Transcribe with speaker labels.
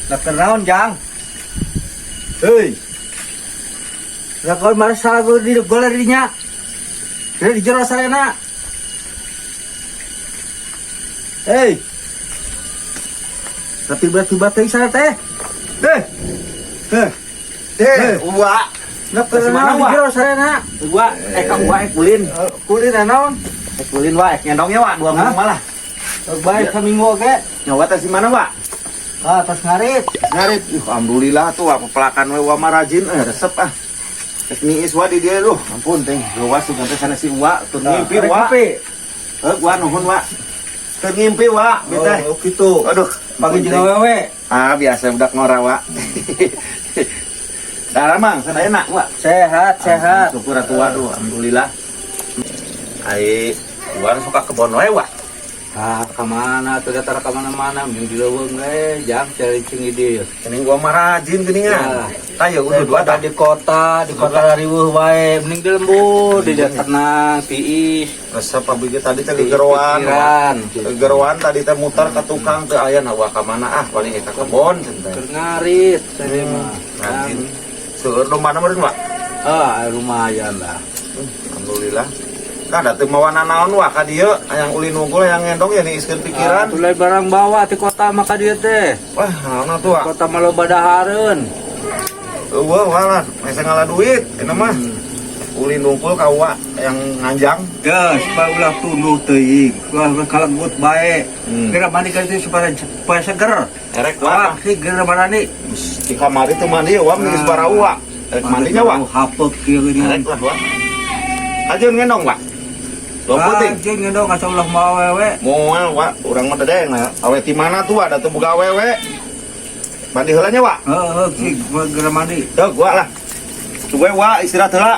Speaker 1: Lah, naon, Jang?
Speaker 2: Hei.
Speaker 1: Lah, kau marah salah gue di goler dinya. Di jero sarena. Hei. Tapi tiba-tiba teh sana teh.
Speaker 2: Eh. Eh. Eh, uwa.
Speaker 1: Lah,
Speaker 2: Kasih mana,
Speaker 1: naon di
Speaker 2: Wak?
Speaker 1: jero sarena?
Speaker 2: Uwa, eh ka uwa eh kulin.
Speaker 1: Kulin naon?
Speaker 2: Eh kulin wa, eh ngendongnya wa, 2 minggu
Speaker 1: Hah?
Speaker 2: Malah.
Speaker 1: Baik saminggu oge.
Speaker 2: Nyawa teh si mana, Wak?
Speaker 1: Ah, tos ngarit.
Speaker 2: Ngarit. Ih, alhamdulillah tuh apa pelakan we wa mah rajin eh resep ah. Rek niis wa di dieu duh. Ampun teh, geuwas sugan teh sana si uwa tur ngimpi
Speaker 1: Rek
Speaker 2: wa.
Speaker 1: ngopi.
Speaker 2: Heuh, gua nuhun wa. Tur ngimpi wa, beta.
Speaker 1: Oh, gitu.
Speaker 2: Aduh,
Speaker 1: Pagi
Speaker 2: ampun,
Speaker 1: jeung
Speaker 2: teh.
Speaker 1: awewe.
Speaker 2: Ah, biasa budak ngora wa. Darah mang, sadayana wa.
Speaker 1: Sehat, sehat.
Speaker 2: Syukur atuh wa duh, alhamdulillah. Ai, gua suka kebon we wa.
Speaker 1: Ah, kemana tuh datar kemana-mana, mending di leuweung we, Jang, cari cing di.
Speaker 2: Geuning gua mah rajin geuningan.
Speaker 1: Ya.
Speaker 2: Tah ya udah dua
Speaker 1: Daripada
Speaker 2: tah.
Speaker 1: Di kota riweuh wae, mending di lembur, di dia tenang, tiis.
Speaker 2: Resep abdi ge tadi teh gegeroan.
Speaker 1: Pikiran.
Speaker 2: Gegeroan tadi teh muter ka tukang teu aya na wa ka mana ah paling eta kebon cenah teh.
Speaker 1: Keur ngarit tadi mah.
Speaker 2: Rajin. Seueur domba meureun wa.
Speaker 1: Ah, lumayan lah.
Speaker 2: Alhamdulillah. Kan da teu mawa nanaon wa ka dieu hayang ulin unggul hayang ngendong ya niiskeun pikiran.
Speaker 1: Ah, tulai barang bawa ti kota mah ka dieu teh.
Speaker 2: Wah, naon atuh wa.
Speaker 1: Kota mah loba dahareun.
Speaker 2: Eueuh walah, mese ngala duit eta mah. Ulin unggul ka wa yang nganjang.
Speaker 1: Ya, supaya ulah tunduh teuing. Ulah kalenggut bae. Geura mandi ka ditu supaya supaya seger.
Speaker 2: Erek wa.
Speaker 1: Wah, sih geura mandi.
Speaker 2: Di kamari teu mandi wa geus barau wa. Erek mandinya wa.
Speaker 1: Hapek kieu geuningan.
Speaker 2: Erek lah wa. Ajeun ngendong wa. Dua puting.
Speaker 1: Anjing ngendong asa ulah mawa wewe.
Speaker 2: Moal wa, urang mah dedeng lah. Awe ti mana tuh ada tuh boga awewe. Mandi heula nya wa.
Speaker 1: Heeh, sih geura mandi.
Speaker 2: Tuh gua lah. Coba wa istirahat heula.